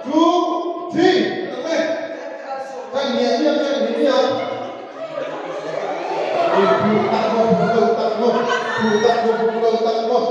2, 3. Kan miah miah kan miah miah. Phu tak maw phu lo tak maw phu tak maw phu lo tak maw.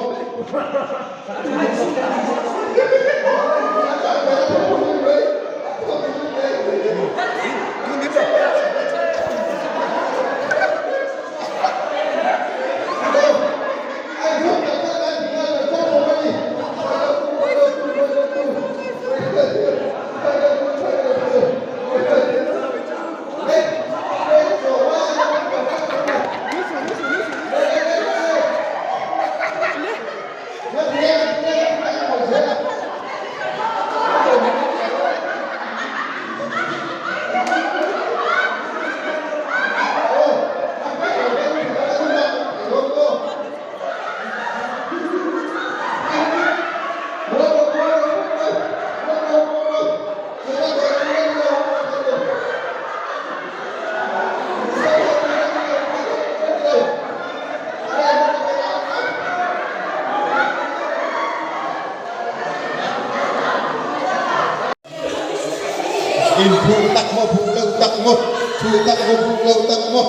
Inphuh tak maw phuh lo tak maw phuh tak maw phuh lo tak maw.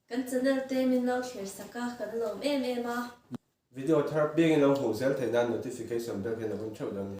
Kan channel te min lo thlir sak a, kan lawm em em. em a. Video thar piangin lo hmuh zel theih nan notification bell hian a hun theuh dawn nia.